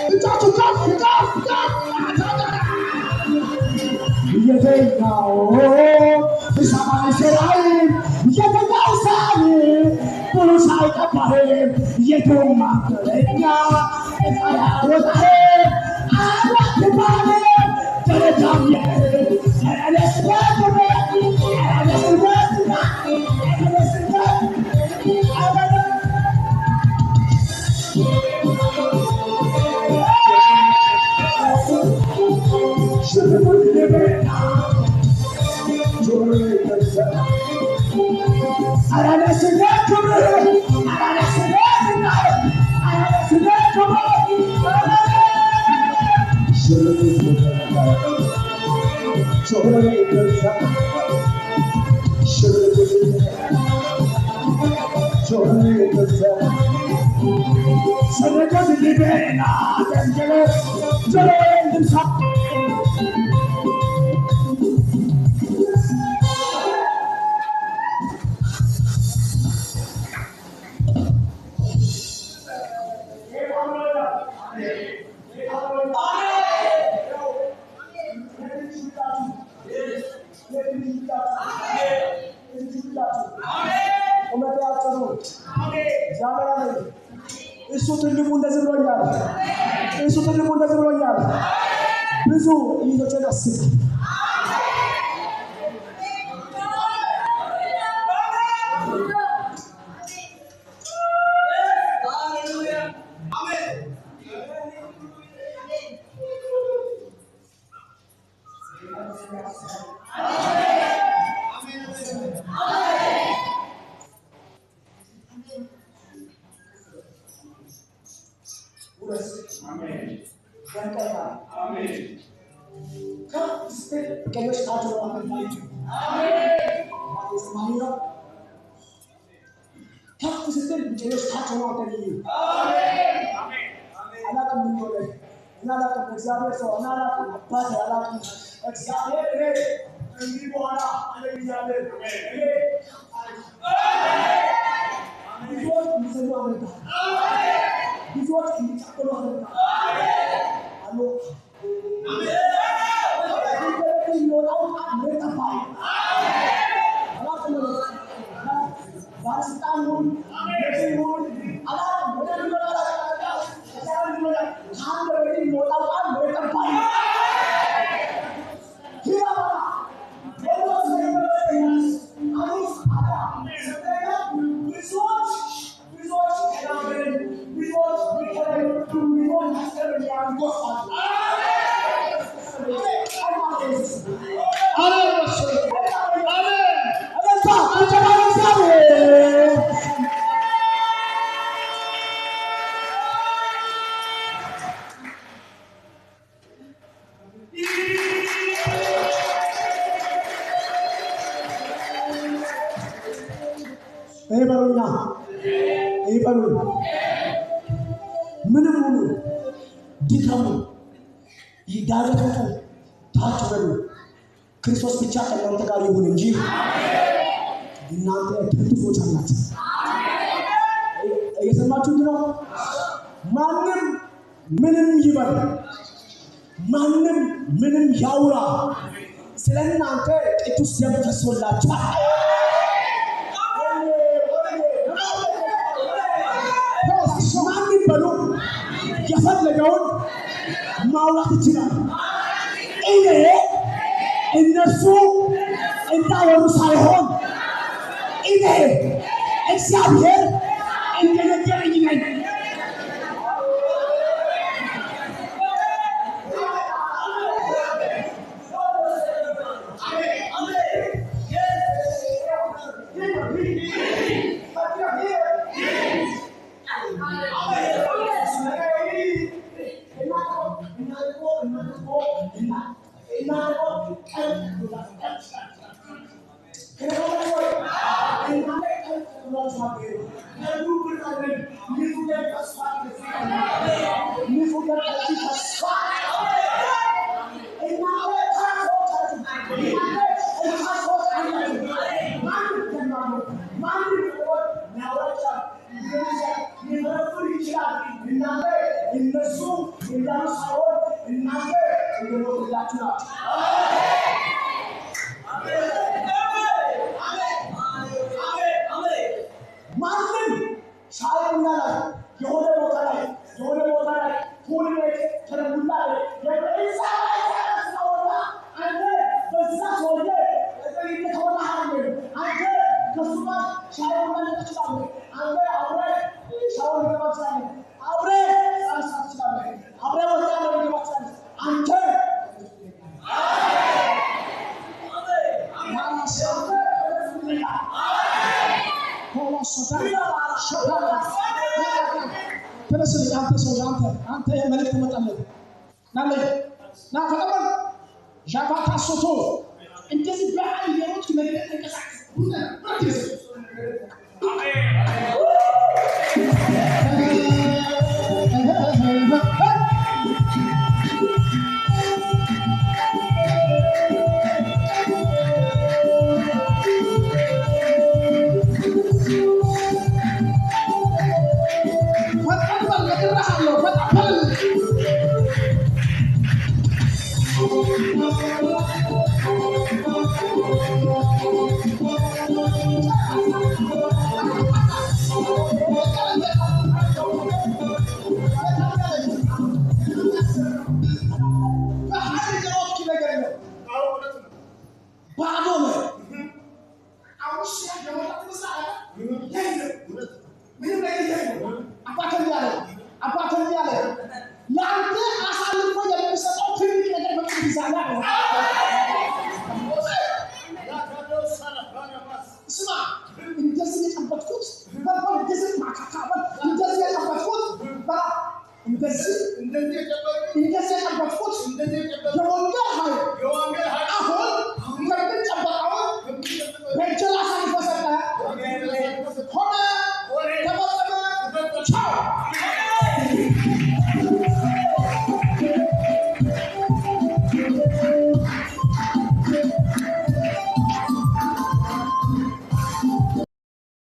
እጃችሁ ከፍ ከፍ ከፍ። የተኛው ሰማይ ስራይም የተኛው ሳይ ብሎ ሳይቀባህም የቱም ማንተኛ እጣ ያወጣህም አልባልም ደረጃም የለህም። ኧረ ስበት ኧረ ስበት ኧረ ስበት ኧረ ሽብሩን ልበና ጆሮዬ ተሰማ። ኧረ ለስለ ክብርህ፣ ኧረ ለስለ ዝናህ፣ ኧረ ለስለ ክብርህ። ሽብሩን ልበና ጆሮዬ ተሰማ። ሽብሩን ልበና ጆሮዬ ተሰማ። ሰረቀት ልበና ደንገለ ጆሮዬን ልምሳ። እሱ ትልቁ እንደዚህ ብሎኛል። እሱ ትልቁ እንደዚህ ብሎኛል። ብዙ እህቶችን አስቅ። ከፍ ስትል ቀኞች ታች ሆነው አንተ እየሰማኸኝ ነው? ከፍ ስትል ቀኞች ታች ሆነው አንተን ይዩ። አላውቅም ምን እንደሆነ እኔ አላውቅም። እግዚአብሔር ሰው እኔ አላውቅም። አባቴ አላውቅም። እግዚአብሔር እኔ ከእንግዲህ በኋላ አለ እግዚአብሔር እኔ ብዙዎች እንዲሰሙ አደርጋለሁ። ብዙዎች እንዲቀበሉ አደርጋለሁ። አሎ የሚወጣው ቃል መሬት ጠባይ አላውቅም። ባለስልጣን ይሁን ነቢይ ይሁን አላውቅም። ወደ ሚወጣ ከአንድ ወደ የሚወጣው ቃል መሬት ጠባይ ብዙዎች ተናገረን፣ ብዙዎች ምከረን፣ ብዙዎች አስቀረን ያንጎፋል። አሜን። እልልታ ጭብጨባ ለእግዚአብሔር። ይህ በሉኛ፣ ይህ በሉኝ። ምንም ሁኑ ድከሙ፣ ዳገት ውጡ፣ ታች በሉ። ክርስቶስ ብቻ ከእናንተ ጋር ይሁን እንጂ እናንተ ብርቱዎች አላችሁ። እየሰማችሁ ነው? ማንም ምንም ይበል፣ ማንም ምንም ያውራ፣ ስለ እናንተ ቅዱስ ደም ፈሶላችኋል። ማንም በሉ የፈለገውን ማውራት ይችላል። እኔ እነሱ እንዳወሩ ሳይሆን እኔ እግዚአብሔር እንደነገረኝ ነኝ። እነሱ አላችሁ። ማንም ሻይ ቡና ላይ የሆነ ቦታ ላይ የሆነ ቦታ ላይ pool ቤት ከረምቡላ ላይ የበዛ ሰውና አንተ በዛ ሰውዬ እየተወራህ አይደለም። አንተ ከእሱ ጋር ሻይ ቡና ልጠጣ ትችላለህ። አንተ አብረህ ሻወር ልትገባ ትችላለህ። አብረህ መስራት ትችላለህ። አብረህ ወጣ ልትገባ ትችላለህ። አንተ ተነስልኝ አንተ ሰው፣ አንተ አንተ መልእክት መጣልህ። ናለኝ ና ተቀበል። ዣባታ ሶቶ እንደዚህ በኃይል የሮጥክ ነገር ተንቀሳቀስ። ሩጠህ ሩጠህ። ፈጠን በል፣ ነግሬሃለሁ። ፈጠን በል። በኃይል የሮጥክ ነገር ነው። ባዶ ነው። አሁን የሞላ ትመስላለህ። የለም፣ ምንም ነገር የለም። አባቴ እንዲህ አለ፣ አባቴ እንዲህ አለ፣ ለአንተ አሳልፎ የሚሰጠው ትልቅ ነገር በቅርብ ጊዜ አለ አለ።